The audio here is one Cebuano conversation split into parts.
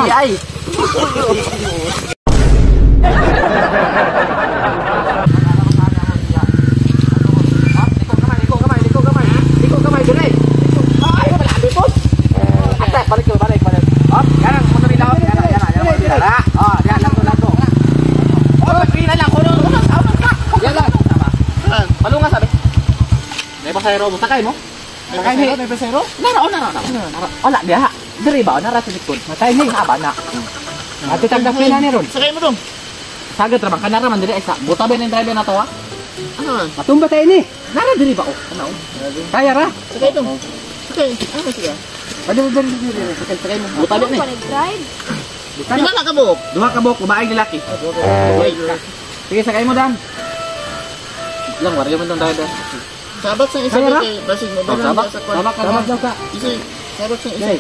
Ay. Pasahero mo, sakay mo? Sakay ni, may pasahero? Nara, oh, nara, nara. Wala diha. Diri ba, nara sa likod. Matay ni, haba na. Ate tagdak pila ni ron. Sakay mo dong. Sagad ra man kanara man diri ay sa. Buta ba ning driver na to ha? Ano man? Matumba tayo ni. Nara diri ba oh? Ano? Kaya ra. Sakay dong. Sakay. Ano siya? Dali dali dali. Sakay sakay mo. Buta ba ni? Pila na ka buok? Duha ka buok, babae lalaki. Sige, sakay mo dan. Lang waryo man tong driver. Sabak sa isa kay basig mo ba? Sabak, sabak ka. Isa, sabak sa isa.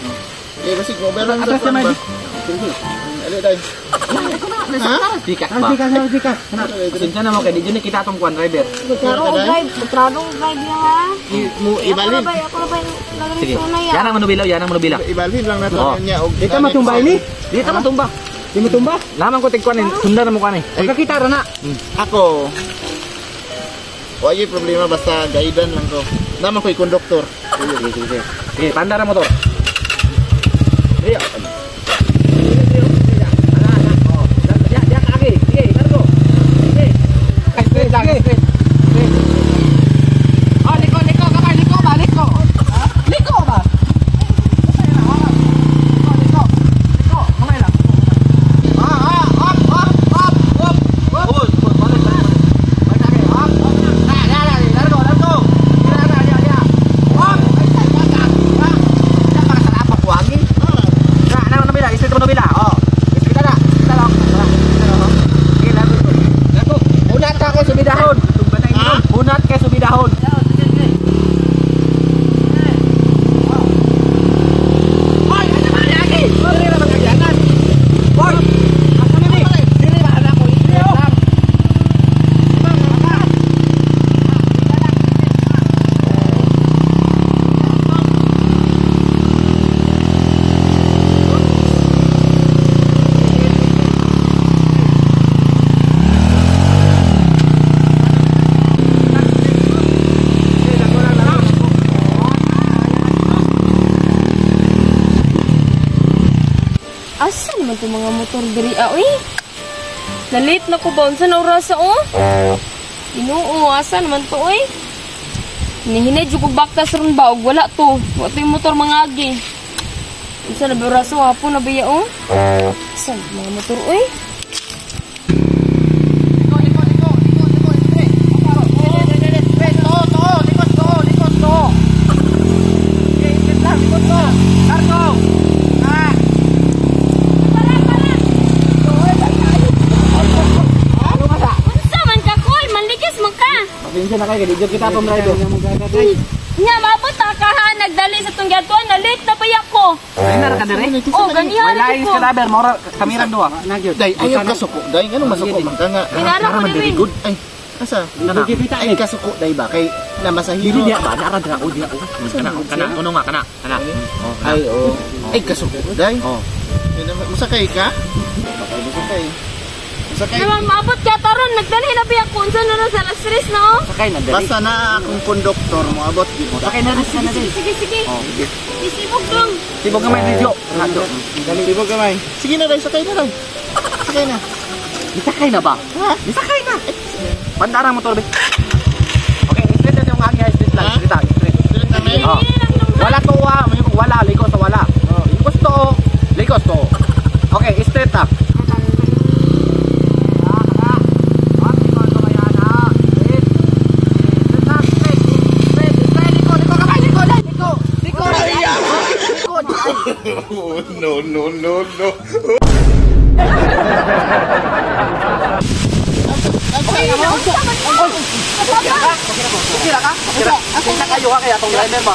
Eh basig mo ba lang sa kwan ba? Ali dai. Tikas ba? Tikas, tikas. Pasensya na mo kay di jud ni kita atong kwan driver. Traro drive ya ha. Mo ibalhin. Ako na ba Sige. Yan ang manubila, yan ang manubila. Ibalhin lang nato niya og dito matumba ini. Dito matumba. Di matumba? Naman ko tigkuan ni, sundan na mo kuan ni. Pagkakita ra na. Ako. Wala problema basta guidan lang ko. Naman ko'y konduktor. Sige, sige, sige. Sige, panda na motor. Sige. Sige, largo. Sige. Straight lang, straight. Oh, liko, liko, kamay, liko ba, liko. Liko ba? Liko, liko. Liko, kamay lang. Ah, up, up, up, up, up. Balik, balik. Unat kay subidahon. Hoy, ano ba lagi? Diri ra magagyanan. Hoy, asa ni? Diri ba ana ko? Lang. Asa naman itong mga motor diri ah, uy? Na-late na ko ba? Unsa na orasa oh? Ginoo, asa naman to uy? Hinihinay jud ko baktas ron ba og wala to. Wa to yung motor mangagi. Unsa na ba orasa hapon na ba ya oh? Asa mga motor uy? Pasensya na kayo, di jud kita atong driver. Nya maabot ta ka ha, nagdali sa tong gatuan, na late na pa ko. Ay nara ka diri? Oh, ganihan ko. May ka driver, mora kamirang duha. Nagyod. Day, ayaw ka suko. Day, ngano masuko man ka nga. Inara ko diri. Good. Ay, asa? Ay kasuko day ba kay namasahiro. Dili diha ba nara dira o diha o. Kana kana kuno nga kana. Kana. Ay oh. Ay kasuko day. Oh. Musakay ka? Musakay. Sakay. Naman maabot ka taron, nagdali na biya ko unsa na sa alas 3 na oh. Sakay na dali. Basta na akong konduktor moabot gid. Sakay na rin na dali. Sige, sige. Oh, Isibog dong. Sibog gamay medyo. Dali sibog gamay. Sige na dai, sakay na dai. Sakay na. Gisakay na ba? Ha? Gisakay na. Pandarang motor be. Okay, straight na yung agi, straight lang, straight lang, straight. Straight kami. Oh. Wala to ah, wala liko sa wala. Likos to, likos to. Okay, straight ta. No, no, no, no. Okay ra ka? Okay ra kayo ha kaya atong driver ba?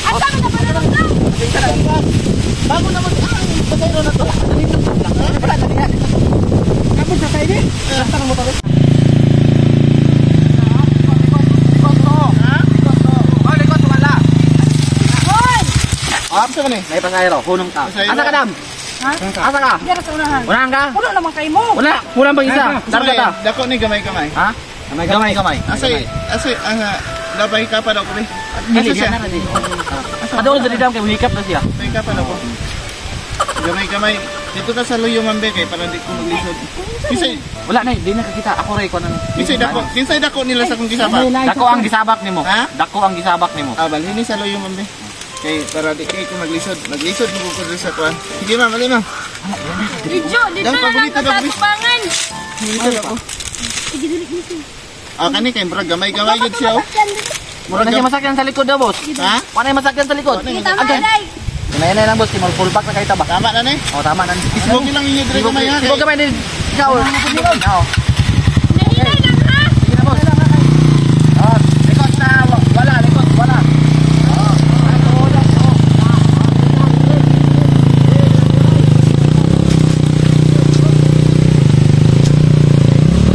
Asa man na pala dong? Bago naman ang pasayro na to. Wala na diha. Kapon sa tayo ni. Basta mo motor. Asa man eh? May pasahero, hunong ka. Pasahero. Asa ka, dam? Ha? Asa ka? Dira sa unahan. Unahan ka? Puno naman kay mo. Wala, kulang pang isa. Asa Darga man eh? ta. Dako ni gamay-gamay. Ha? Gamay, gamay. Asa asa asa labay ka pa daw ko be. Dili, Asa diyan siya? na rin. Padulong sa didam kay muhikap na siya. Labay ka pa daw ko. Gamay-gamay. Dito ka sa luyo mambe kay para di ko maglisod. Kinsay Wala na, di na kakita. Ako ray ko na. kinsay dako nila sa akong gisabak. Dako ang gisabak nimo. Ha? Dako ang gisabak nimo. Ah, balhin ni sa luyo mambe. Kay para di kay ko maglisod. Maglisod mo ko diri sa kuan. Sige ma'am, ali ma'am. Didyo, dito Dam, na lang paborito ka sa daw, please. tubangan. Dito ako. Ah, kani kay murag gamay-gamay gud siya oh. Wala Murag na siya gamay. masakyan sa likod daw, boss. Ha? Wala na masakyan sa likod. Wala na Agay. Hinay na lang, boss. Kimol full pack na kayo taba. Tama na ni. Oh, tama na. Ismoke lang inyo diri gamay ha. Sibog gamay din. Ikaw. Ikaw. Nahinay lang ha. Sige na, boss. Ah, likod na. Wala, likod, wala. Oh, oh,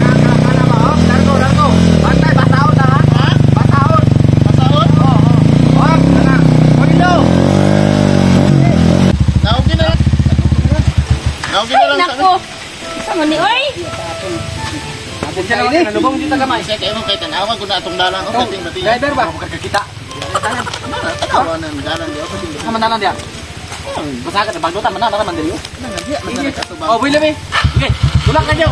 Largo, largo. Bantay, basaon na, ha? Basaon. Pasahod. Oh, oh. Oh, na. Pagilo. Naogi na lang. Naogi na Ay, lang sa nako. Sa man ni oy. Diyan lang, nalubong dito gamay. Kasi kay mo kay tanawa ko na atong dalan oh kating bati. Driver ba? Kakakita. Tanawa na ang dalan di ako kating bati. Kaman na lang diya. Basagat, bagdutan man na, man diri. Di man na katubang. Oh, William eh. Okay, tulak ka niyo.